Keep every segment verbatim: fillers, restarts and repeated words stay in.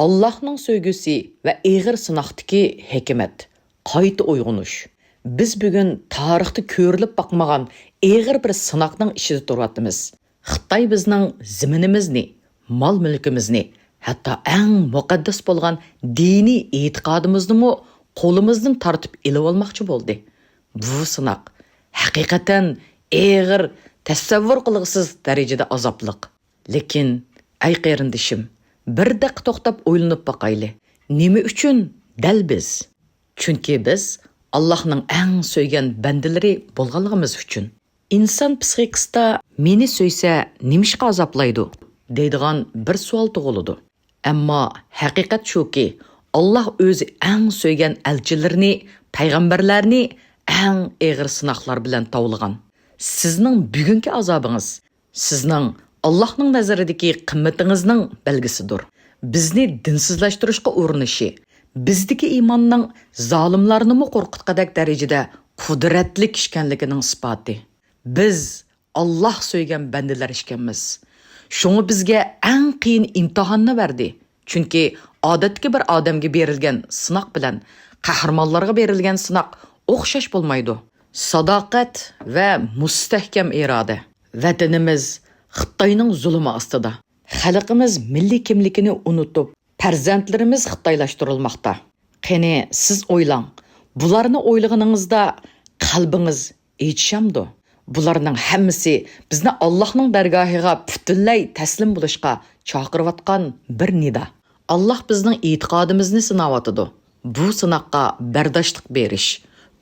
ئاللاھنىڭ سۆيگۈسى ۋە ئېغىر سىناقتىكى ھېكمەت. قايتا ئويغىنىش. بىز بۈگۈن تارىختا كۆرۈلۈپ باقمىغان ئېغىر بىر سىناقنىڭ ئىچىدە تۇرۇۋاتىمىز. خىتاي بىزنىڭ زېمىنىمىزنى، مال-مۈلكىمىزنى، ھەتتا ئەڭ مۇقەددەس بولغان دىنىي ئېتىقادىمىزنىمۇ قولىمىزدىن تارتىپ ئېلىۋالماقچى بولدى. بۇ سىناق ھەقىقەتەن ئېغىر، تەسەۋۋۇر قىلغۇسىز دەرىجىدە ئازابلىق. لېكىن، ئەي قېرىندىشىم، بىر دەققە توختاپ ئويلىنىپ باقايلى. نېمە ئۈچۈن دەل بىز؟ چۈنكى بىز ئاللاھنىڭ ئەڭ سۆيگەن بەندىلىرى بولغانلىقىمىز ئۈچۈن. ئىنسان پسىخىكىسىدا «مېنى سۆيسە نېمىشقا ئازابلايدۇ؟» دەيدىغان بىر سوئال تۇغۇلىدۇ. ئەمما ھەقىقەت شۇكى، ئاللاھ ئۆزى ئەڭ سۆيگەن ئەلچىلىرىنى، پەيغەمبەرلەرنى ئەڭ ئېغىر سىناقلار بىلەن تاۋلىغان. سىزنىڭ بۈگۈنكى ئازابىڭىز سىزنىڭ ئاللاھنىڭ نەزىرىدىكى قىممىتىڭىزنىڭ بەلگىسىدۇر. بىزنى دىنسىزلاشتۇرۇشقا ئۇرۇنۇشى، بىزدىكى ئىماننىڭ زالىملارنىمۇ قورقۇتقۇدەك دەرىجىدە قۇدرەتلىك ئىكەنلىكىنىڭ ئىسپاتى. بىز ئاللاھ سۆيگەن بەندىلەر ئىكەنمىز. شۇڭا بىزگە ئەڭ قىيىن ئىمتىھاننى بەردى. چۈنكى ئادەتتىكى بىر ئادەمگە بېرىلگەن سىناق بىلەن قەھرىمانلارغا بېرىلگەن سىناق ئوخشاش بولمايدۇ. ساداقەت ۋە مۇستەھكەم ئىرادە. ۋەتىنىمىز خىتاينىڭ زۇلۇمى ئاستىدا. خەلقىمىز مىللىي كىملىكىنى ئۇنتۇپ، پەرزەنتلىرىمىز خىتايلاشتۇرۇلماقتا. قېنى، سىز ئويلاڭ، بۇلارنى ئويلىغىنىڭىزدا قەلبىڭىز ئېچىشامدۇ؟ بۇلارنىڭ ھەممىسى بىزنى ئاللاھنىڭ دەرگاھىغا پۈتۈنلەي تەسلىم بولۇشقا چاقىرىۋاتقان بىر نىدا. ئاللاھ بىزنىڭ ئېتىقادىمىزنى سىناۋاتىدۇ. بۇ سىناققا بەرداشلىق بېرىش،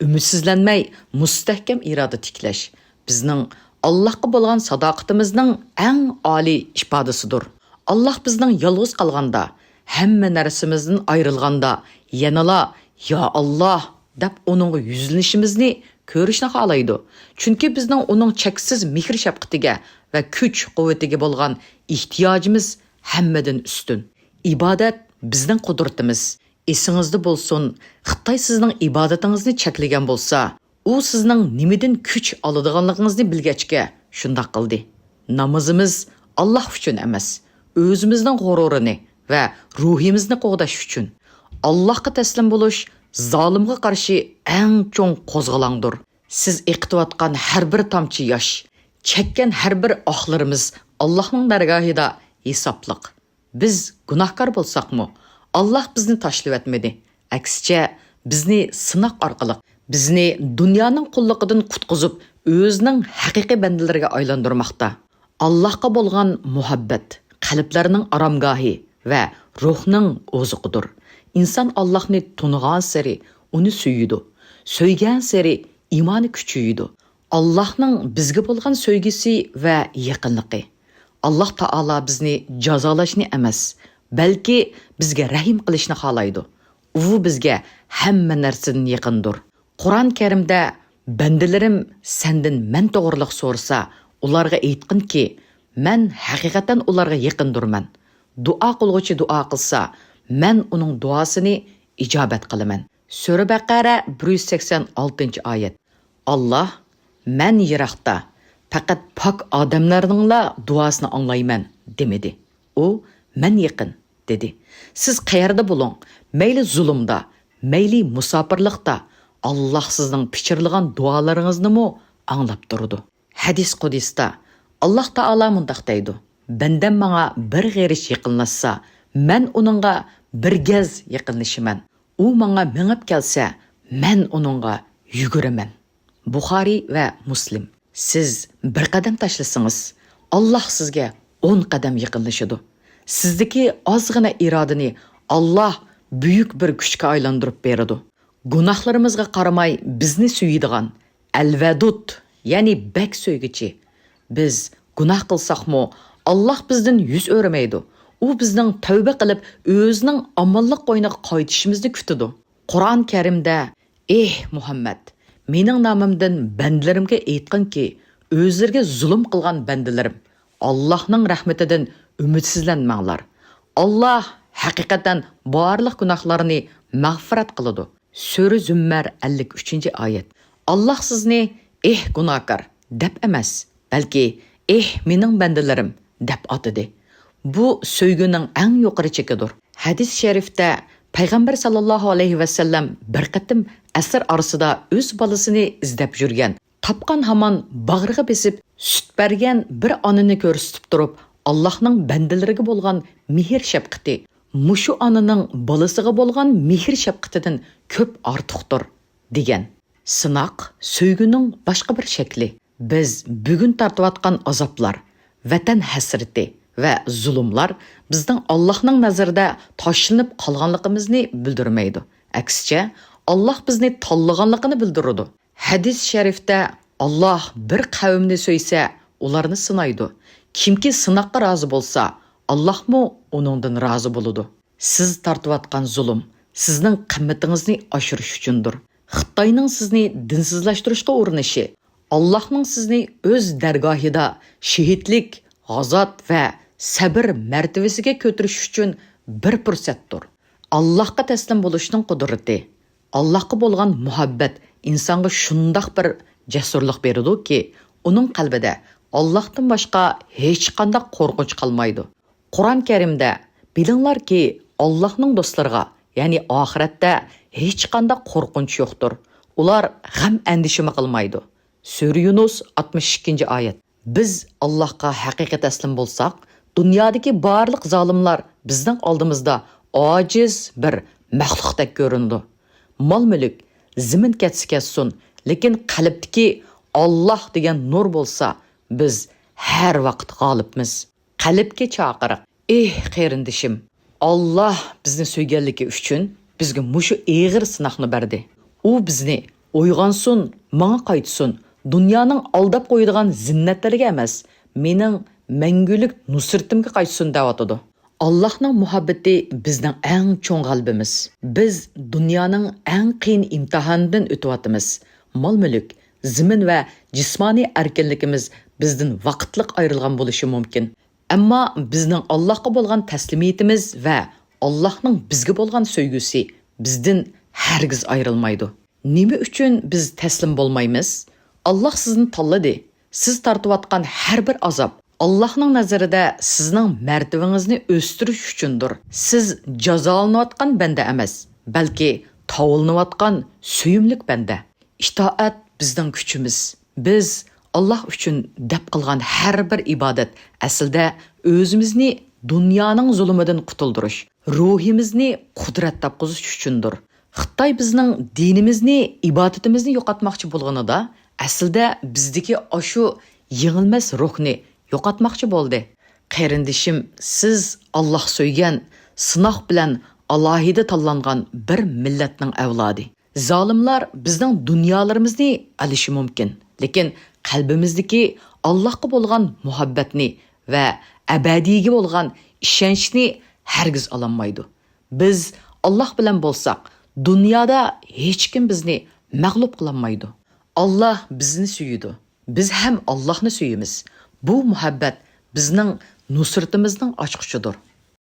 ئۈمىدسىزلەنمەي، مۇستەھكەم ئىرادە تىكلەش بىزنىڭ ئاللاھقا بولغان ساداقىتىمىزنىڭ ئەڭ ئالىي ئىپادىسىدۇر. ئاللاھ بىزنىڭ يالغۇز قالغاندا، ھەممە نەرسىمىزدىن ئايرىلغاندا يەنىلا «يا ئاللاھ» دەپ ئۇنىڭغا يۈزلىنىشىمىزنى كۆرۈشنى خالايدۇ. چۈنكى بىزنىڭ ئۇنىڭ چەكسىز مېھىر-شەپقىتىگە ۋە كۈچ-قۇۋۋىتىگە بولغان ئېھتىياجىمىز ھەممىدىن ئۈستۈن. ئىبادەت بىزنىڭ قۇدرىتىمىز. ئېسىڭىزدە بولسۇن، خىتاي سىزنىڭ ئىبادىتىڭىزنى چەكلىگەن بولسا، ئۇ سىزنىڭ نېمىدىن كۈچ ئالىدىغانلىقىڭىزنى بىلگەچكە شۇنداق قىلدى. نامىزىمىز ئاللاھ ئۈچۈن ئەمەس، ئۆزىمىزنىڭ غۇرۇرىنى ۋە روھىمىزنى قوغداش ئۈچۈن. ئاللاھقا تەسلىم بولۇش زالىمغا قارشى ئەڭ چوڭ قوزغىلاڭدۇر. سىز ئېقىتىۋاتقان ھەر بىر تامچە ياش، چەككەن ھەر بىر ئاھلىرىمىز ئاللاھنىڭ دەرگاھىدا ھېسابلىق. بىز گۇناھكار بولساقمۇ، ئاللاھ بىزنى تاشلىۋەتمىدى. ئەكسىچە، بىزنى سىناق ئارقىلىق، بىزنى دۇنيانىڭ قۇللۇقىدىن قۇتقۇزۇپ، ئۆزىنىڭ ھەقىقىي بەندىلىرىگە ئايلاندۇرماقتا. ئاللاھقا بولغان مۇھەببەت قەلبلەرنىڭ ئارامگاھى ۋە روھنىڭ ئوزۇقىدۇر. ئىنسان ئاللاھنى تونۇغانسېرى ئۇنى سۆيىدۇ. سۆيگەنسېرى ئىمانى كۈچىيىدۇ. ئاللاھنىڭ بىزگە بولغان سۆيگۈسى ۋە يېقىنلىقى. ئاللاھ تائالا بىزنى جازالاشنى ئەمەس، بەلكى بىزگە رەھىم قىلىشنى خالايدۇ. ئۇ بىزگە ھەممە نەرسىدىن يېقىندۇر. قۇرئان كەرىمدە، «بەندىلىرىم سەندىن مەن توغرىلىق سورىسا، ئۇلارغا ئېيتقىنكى، مەن ھەقىقەتەن ئۇلارغا يېقىندۇرمەن. دۇئا قىلغۇچى دۇئا قىلسا، مەن ئۇنىڭ دۇئاسىنى ئىجابەت قىلىمەن.» سۈرە بەقەرە، بىر يۈز سەكسەن ئالتىنچى ئايەت. ئاللاھ، «مەن يىراقتا، پەقەت پاك ئادەملەرنىڭلا دۇئاسىنى ئاڭلايمەن» دېمىدى. ئۇ، «مەن يېقىن» دېدى. سىز قەيەردە بولۇڭ، مەيلى زۇلۇمدا، مەيلى مۇساپىرلىقتا، ئاللاھ سىزنىڭ پىچىرلىغان دۇئالىرىڭىزنىمۇ ئاڭلاپ تۇرىدۇ. ھەدىس قۇدسىدا ئاللاھ تائالا مۇنداق دەيدۇ: «بەندەم ماڭا بىر غېرىچ يېقىنلاشسا، مەن ئۇنىڭغا بىر گەز يېقىنلىشىمەن. ئۇ ماڭا مېڭىپ كەلسە، مەن ئۇنىڭغا يۈگۈرىمەن.» بۇخارىي ۋە مۇسلىم. سىز بىر قەدەم تاشلىسىڭىز، ئاللاھ سىزگە ئون قەدەم يېقىنلىشىدۇ. سىزدىكى ئازغىنە ئىرادىنى ئاللاھ بۈيۈك بىر كۈچكە ئايلاندۇرۇپ بېرىدۇ. گۇناھلىرىمىزغا قارىماي بىزنى سۆيىدىغان، ئەل-ۋەدۇد، يەنى بەك سۆيگۈچى. بىز گۇناھ قىلساقمۇ، ئاللاھ بىزدىن يۈز ئۆرۈمەيدۇ. ئۇ بىزنىڭ تەۋبە قىلىپ، ئۆزىنىڭ ئامانلىق قوينىغا قايتىشىمىزنى كۈتىدۇ. قۇرئان كەرىمدە، «ئېھ مۇھەممەد، مېنىڭ نامىمدىن بەندىلىرىمگە ئېيتقىنكى، ئۆزلىرىگە زۇلۇم قىلغان بەندىلىرىم، ئاللاھنىڭ رەھمىتىدىن ئۈمىدسىزلەنمەڭلار. ئاللاھ ھەقىقەتەن بارلىق گۇناھلارنى مەغپىرەت قىلىدۇ.» سۈرە زۈممەر، ئەللىك ئۈچىنچى ئايەت. ئاللاھ سىزنى «ئېھ گۇناھكار» دەپ ئەمەس، بەلكى «ئېھ مېنىڭ بەندىلىرىم» دەپ ئاتىدى. بۇ سۆيگۈنىڭ ئەڭ يۇقىرى چېكىدۇر. ھەدىس شەرىفتە پەيغەمبەر ساللاللاھۇ ئەلەيھى ۋەسەللەم بىر قېتىم ئەسىر ئارىسىدا ئۆز بالىسىنى ئىزدەپ يۈرگەن، تاپقان ھامان باغرىغا بېسىپ سۈت بەرگەن بىر ئانىنى كۆرسىتىپ تۇرۇپ، ئاللاھنىڭ بەندىلىرىگە بولغان مېھىر شەپقىتى مۇشۇ ئانىنىڭ بالىسىغا بولغان مېھىر شەپقىتىدىن كۆپ ئارتۇقتۇر، دېگەن. سىناق سۆيگۈنىڭ باشقا بىر شەكلى. بىز بۈگۈن تارتىۋاتقان ئازابلار، ۋەتەن ھەسرىتى ۋە زۇلۇملار بىزنىڭ ئاللاھنىڭ نەزىرىدە تاشلىنىپ قالغانلىقىمىزنى بىلدۈرمەيدۇ. ئەكسىچە، ئاللاھ بىزنى تاللىغانلىقىنى بىلدۈرىدۇ. ھەدىس شەرىفتە، ئاللاھ بىر قەۋمنى سۆيسە، ئۇلارنى سىنايدۇ. كىمكى سىناققا رازى بولسا، ئاللاھمۇ ئۇنىڭدىن رازى بولىدۇ. سىز تارتىۋاتقان زۇلۇم سىزنىڭ قىممىتىڭىزنى ئاشۇرۇش ئۈچۈندۇر. خىتاينىڭ سىزنى دىنسىزلاشتۇرۇشقا ئۇرۇنۇشى، ئاللاھنىڭ سىزنى ئۆز دەرگاھىدا شېھىتلىك، غازات ۋە سەبر مەرتىۋىسىگە كۆتۈرۈش ئۈچۈن بىر پۇرسەتتۇر. ئاللاھقا تەسلىم بولۇشنىڭ قۇدرىتى، ئاللاھقا بولغان مۇھەببەت ئىنسانغا شۇنداق بىر جەسۇرلۇق بېرىدۇكى، ئۇنىڭ قەلبىدە ئاللاھتىن باشقا ھېچقانداق قورقۇنچ قالمايدۇ. قۇرئان كەرىمدە، بىلىڭلاركى، ئاللاھنىڭ دوستلىرىغا، يەنى ئاخىرەتتە ھېچقانداق قورقۇنچ يوقتۇر. ئۇلار غەم-ئەندىشىمۇ قىلمايدۇ. سۈرە يۇنۇس، ئاتمىش ئىككىنچى ئايەت. بىز ئاللاھقا ھەقىقىي تەسلىم بولساق، دۇنيادىكى بارلىق زالىملار بىزنىڭ ئالدىمىزدا ئاجىز بىر مەخلۇقتەك كۆرۈنىدۇ. مال-مۈلۈك، زېمىن كەتسە كەتسۇن، لېكىن قەلبتىكى ئاللاھ دېگەن نۇر بولسا، بىز ھەر ۋاقىت غالىبمىز. قەلبكە چاقىرىق. ئېھ، قېرىندىشىم! ئاللاھ بىزنى سۆيگەنلىكى ئۈچۈن بىزگە مۇشۇ ئېغىر سىناقنى بەردى. ئۇ بىزنى ئويغانسۇن، ماڭا قايتسۇن، دۇنيانىڭ ئالداپ قويىدىغان زىننەتلىرىگە ئەمەس، مېنىڭ مەڭگۈلۈك نۇسرىتىمگە قايتسۇن دەۋاتىدۇ. ئاللاھنىڭ مۇھەببىتى بىزنىڭ ئەڭ چوڭ غەلىبىمىز. بىز دۇنيانىڭ ئەڭ قىيىن ئىمتىھانىدىن ئۆتۈۋاتىمىز. مال-مۈلۈك، زېمىن ۋە جىسمانىي ئەركىنلىكىمىز بىزدىن ۋاقىتلىق ئايرىلغان بولۇشى مۇمكىن. ئەمما بىزنىڭ ئاللاھقا بولغان تەسلىمىيىتىمىز ۋە ئاللاھنىڭ بىزگە بولغان سۆيگۈسى بىزدىن ھەرگىز ئايرىلمايدۇ. نېمە ئۈچۈن بىز تەسلىم بولمايمىز؟ ئاللاھ سىزنى تاللىدى. سىز تارتىۋاتقان ھەر بىر ئازاب ئاللاھنىڭ نەزىرىدە سىزنىڭ مەرتىۋىڭىزنى ئۆستۈرۈش ئۈچۈندۇر. سىز جازالىنىۋاتقان بەندە ئەمەس، بەلكى تاۋلىنىۋاتقان سۆيۈملۈك بەندە. ئىتائەت بىزنىڭ كۈچىمىز. بىز ئاللاھ ئۈچۈن دەپ قىلغان ھەر بىر ئىبادەت ئەسلىدە ئۆزىمىزنى دۇنيانىڭ زۇلۇمىدىن قۇتۇلدۇرۇش، روھىمىزنى قۇدرەت تاپقۇزۇش ئۈچۈندۇر. خىتاي بىزنىڭ دىنىمىزنى، ئىبادىتىمىزنى يوقاتماقچى بولغىنىدا، ئەسلىدە بىزدىكى ئاشۇ يېڭىلمەس روھنى يوقاتماقچى بولدى. قېرىندىشىم، سىز ئاللاھ سۆيگەن، سىناق بىلەن ئالاھىدە تاللانغان بىر مىللەتنىڭ ئەۋلادى. زالىملار بىزنىڭ دۇنيالىرىمىزنى ئېلىشى مۇمكىن، لېكىن قەلبىمىزدىكى ئاللاھقا بولغان مۇھەببەتنى ۋە ئەبەدىيگە بولغان ئىشەنچنى ھەرگىز ئالالمايدۇ. بىز ئاللاھ بىلەن بولساق، دۇنيادا ھېچكىم بىزنى مەغلۇپ قىلالمايدۇ. ئاللاھ بىزنى سۆيىدۇ. بىز ھەم ئاللاھنى سۆيىمىز. بۇ مۇھەببەت بىزنىڭ نۇسرىتىمىزنىڭ ئاچقۇچىدۇر.